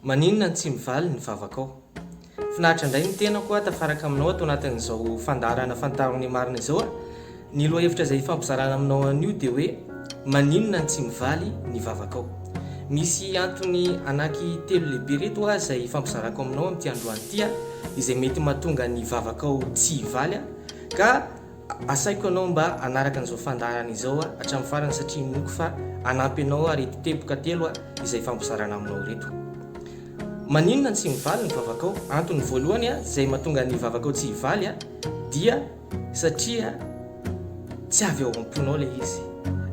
Maninona no tsy mivaly ny vavakao? Finaritra indray ny tenako aho tafaraka aminao ato anatin'izao fandaharana Fantaro ny Marina izao a! Ny lohahevitra izay hifampizarana aminao anio dia hoe Maninona no tsy mivaly ny vavakao? Misy antony anaky telo lehibe ireto aho izay hifampizarako aminao amin'ity androany ity a, izay mety mahatonga ny vavakao tsy hivaly a, ka Asaiko anao mba hanaraka an'izao fandaharana izao hatramin'ny farany satria inoako fa hanampy anao ireto teboka telo izay ifampizarana aminao ireto. Maninona no tsy mivaly ny vavakao? Antony voalohany izay mahatonga ny vavakao tsy hivaly dia satria tsy avy ao am-ponao ilay izy.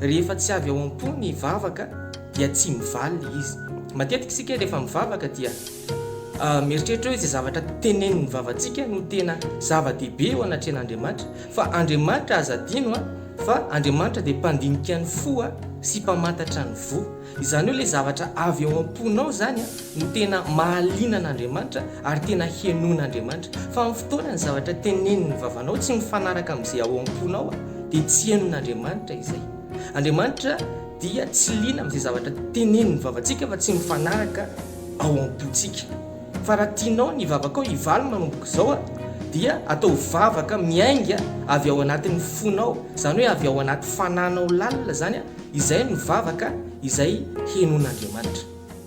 Rehefa tsy avy ao am-po ny vavaka dia tsy mivaly ilay izy. Matetika isika rehefa mivavaka dia. Mieritreritra hoe izay zavatra tenenin'ny vavantsika no tena zava-dehibe eo anatrehan'Andriamanitra. Fa Andriamanitra, aza adino fa Andriamanitra dia mpandinika ny fo sy mpamantatra ny voa. Izany hoe ilay zavatra avy ao am-ponao izany no tena mahaliana an'Andriamanitra ary tena henoin'Andriamanitra. Fa amin'ny fotoana ny zavatra tenenin'ny vavanao tsy mifanaraka amin'izay ao am-ponao dia tsy henon'Andriamanitra izay. Andriamanitra dia tsy liana amin'izay zavatra tenenin'ny vavantsika fa tsy mifanaraka ao am-pontsika. Fa raha tianao ny vavakao hivaly manomboka izao dia ataovy vavaka miainga avy ao anatin'ny fonao, izany hoe avy ao anaty fananao lalina izany, izay no vavaka izay henoin'Andriamanitra.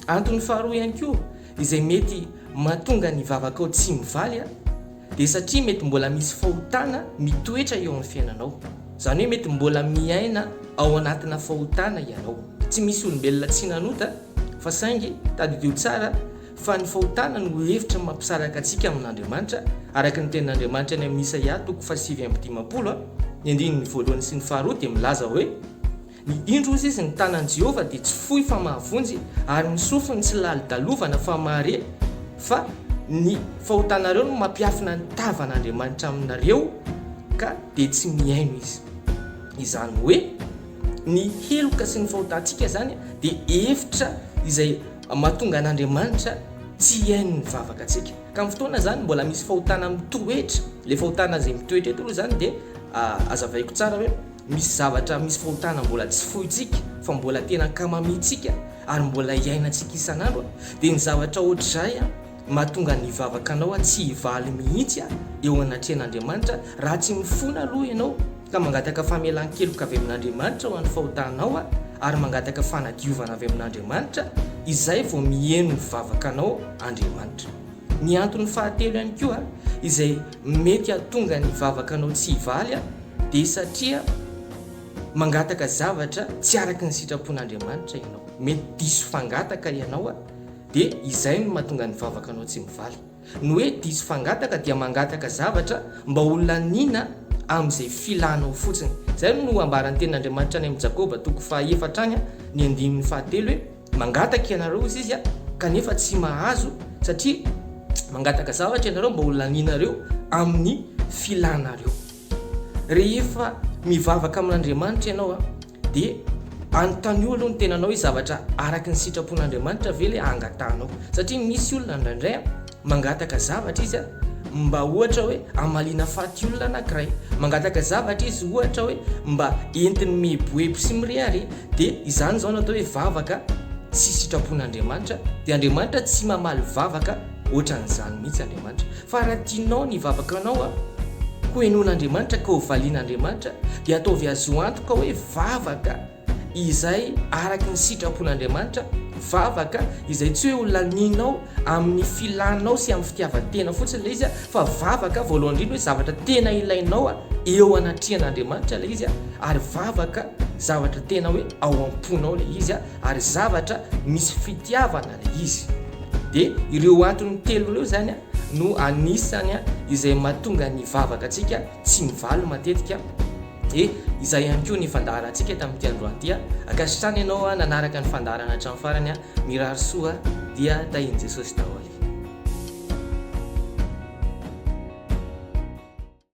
Antony faharoa ihany koa izay mety mahatonga ny vavakao tsy mivaly dia satria mety mbola misy fahotana mitoetra eo amin'ny fiainanao. Izany hoe mety mbola miaina ao anatina fahotana ianao. Tsy misy olombelona tsy nanota fa saingy tadidio tsara fa ny fahotana no hevitra mampisaraka antsika amin'Andriamanitra, araka ny tenin'Andriamanitra any amin'ny Isaia toko faha-59, ny andininy voalohany sy ny faharoa dia milaza hoe, Ny indro hozy izy, ny tanan'i Jehovah dia tsy fohy fa mahavonjy, ary ny sofiny tsy lalodalovana fa mahare, fa ny fahotanareo no mampiafina ny tavan'Andriamanitra aminareo, ka dia tsy mihaino Izy. Izany hoe, ny heloka sy ny fahotantsika izany dia efitra izay mahatonga an'Andriamanitra tsy hihaino ny vavaka antsika. Ka amin'ny fotoana izany mbola misy fahotana mitoetra, ilay fahotana izay mitoetra eto aloha izany dia azavaiko tsara hoe, Misy zavatra, misy fahotana mbola tsy fointsika fa mbola tena ankamamintsika ary mbola iainantsika isan'andro dia ny zavatra ohatr'izay mahatonga ny vavakanao tsy hivaly mihitsy eo anatrehan'Andriamanitra raha tsy mifona aloha ianao ka mangataka famelan-keloka avy amin'Andriamanitra ho an'ny fahotanao ary mangataka fanadiovana avy amin'Andriamanitra izay vao miheno ny vavakanao Andriamanitra. Ny antony fahatelo ihany koa izay mety hahatonga ny vavakanao tsy hivaly dia satria mangataka zavatra tsy araka ny sitrapon'Andriamanitra ianao. Mety diso fangataka ianao dia izay no mahatonga ny vavakanao tsy mivaly. Ny hoe diso fangataka dia mangataka zavatra mba ho laniana amin'izay filanao fotsiny. Izay no ambaran'ny tenin'Andriamanitra any amin'i Jakoba toko fahaefatra any ny andininy fahatelo hoe mangataka ianareo hozy izy kanefa tsy mahazo satria mangataka zavatra ianareo mba ho lanianareo amin'ny filanareo. Rehefa mivavaka amin'Andriamanitra ianao dia anontanio aloha ny tenanao hoe zavatra araka ny sitrapon'Andriamanitra ve ilay angatahanao. Satria misy olona indraindray mangataka zavatra izy mba ohatra hoe hamaliana faty olona anankiray. Mangataka zavatra izy ohatra hoe mba entiny mieboebo sy mirehareha. Dia izany izao no atao hoe vavaka tsy sitrapon'Andriamanitra. Dia Andriamanitra tsy mamaly vavaka ohatran'izany mihitsy Andriamanitra. Fa raha tianao ny vavakanao ho henoin'Andriamanitra ka ho valian'Andriamanitra dia ataovy azo antoka hoe vavaka izay araka ny sitrapon'Andriamanitra, vavaka izay tsy hoe ho lanianao amin'ny filanao sy amin'ny fitiavan-tena fotsiny ilay izy fa vavaka voalohany indrindra hoe zavatra tena ilainao eo anatrehan'Andriamanitra ilay izy ary vavaka zavatra tena hoe ao am-ponao ilay izy ary zavatra misy fitiavana ilay izy. Dia ireo antony telo ireo izany no anisany izay mahatonga ny vavaka antsika tsy mivaly matetika. Dia izay ihany koa ny fandaharantsika tamin'ity androany ity. Ankasitrahana ianao nanaraka ny fandaharana hatramin'ny farany. Mirary soa dia tahian'i Jesosy daholo.